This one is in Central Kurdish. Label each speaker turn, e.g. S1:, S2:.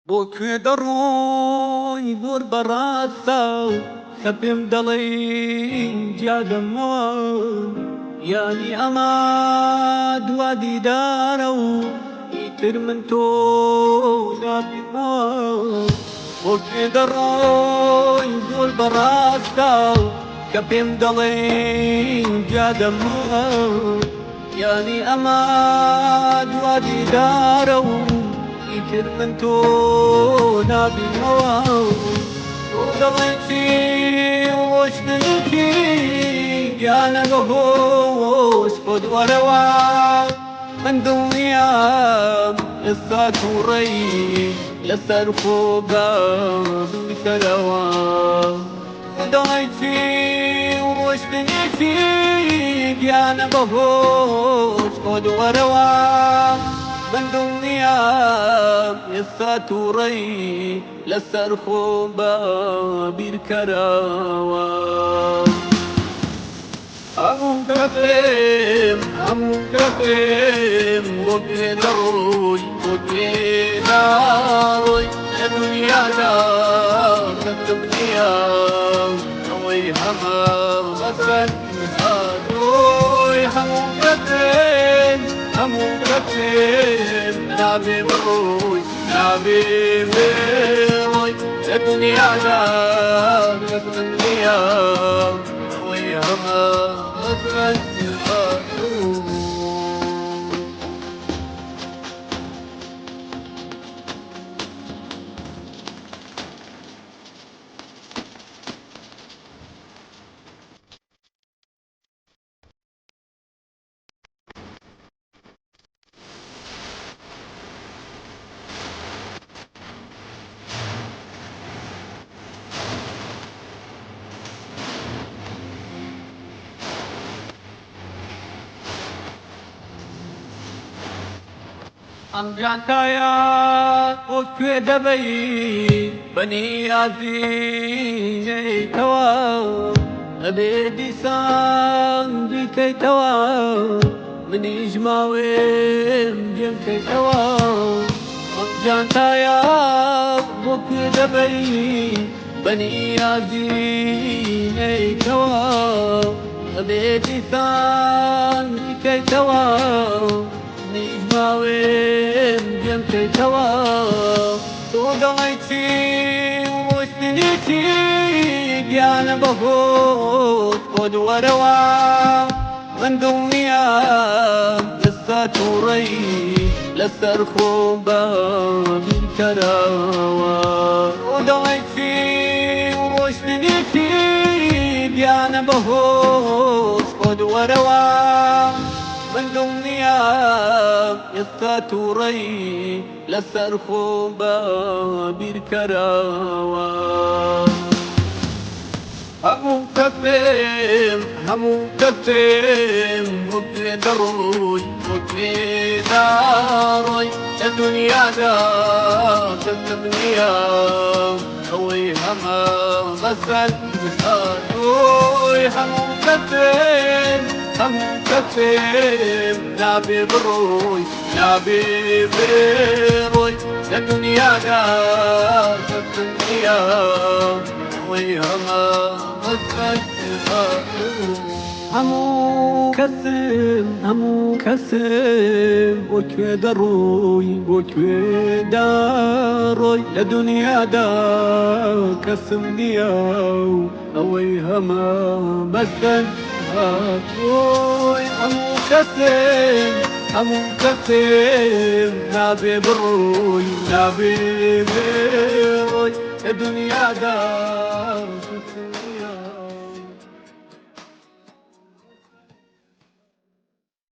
S1: بۆ کوێ دەڕۆی زۆر بەڕاستە کە پێم دەڵێی جیادەمەوە یانی ئەمە دوا دیدارە و ئیتر من تۆ نابینمەوە. بۆ کوێ دەڕۆی زۆر بەڕاستە کە پێم دەڵێی جیادەمەوە یانی ئەمە دوا دیدارە و ئیتر من تۆ نابینمەوە. تۆ دەڵێی چی و ڕۆشتنی چی گیانە بەهۆش خۆت وەرەوە. من دڵنیام ئێستا توڕەی لەسەر خۆ بکەرەوە. دەڵێی چی و ڕۆشتنی چی گیانە بەهۆش خۆت وەرەوە. من دڵنیام ئێستا توڕەی لەسەر خۆ بیرکەرەوە. هەموو کەسێم هەموو کەسێم بۆ کوێ دەڕۆی بۆ کوێ داڕۆی لە دنیادا کەسم نییە ئەوەی هەمە بەسەر هاتووی. هەموو کەسێم هەموو کەسێم نابێ بڕۆی نابێ بڕۆی لە دنیادا کەسم نییە ئەوەی هەمە بەسەر هاتوو. ئەم جانتایە بۆ کوێ دەبەی بەنیازی نەیتەوە ئەبێ دیسان بیکەیتەوە منیش ماوێم جێم کەیتەوە. ئەم جانتایە بۆ کوێ دەبەی بەنیازی نەیتەوە ئەبێ دیسان بیکەیتەوە منیش ماوێم جێم کەیتەوە. تۆ دەڵێی چی و ڕۆشتنی چی گیانە بەهۆت خۆت وەرەوە. من دڵنیام ئێستا تووڕەی لەسەر خۆم بیرکەرەوە. تۆ دەڵێی چی و ڕۆشتنی چی گیانە بەهۆت خۆت وەرەوە. من دڵنیام ئێستا تووڕەی لەسەر خۆم بیرکەرەوە. هەموو کەسێم هەموو کەسێم بۆ کوێ دەڕۆی بۆ کوێ داڕۆی لە دنیادا کەسم نییە ئەوەی هەمە بەسەر هاتووی. هەموو کەسێم هەموو کەسێم نابێ بڕۆی نابێ بڕۆی لە دنیادا کەسم نییە ئەوەی هەمە بەسەر هاتوو. هەموو کەسم هەموو کەسم بۆ کوێ دەڕۆی بۆ کوێ داڕۆی لە دنیادا کەسم نییە ئەوەی هەمە بەسەر هاتووی. هەموو کەسێم هەموو کەسێم نابێ بڕۆی نابێ بڕۆی لە دنیادا کەسم.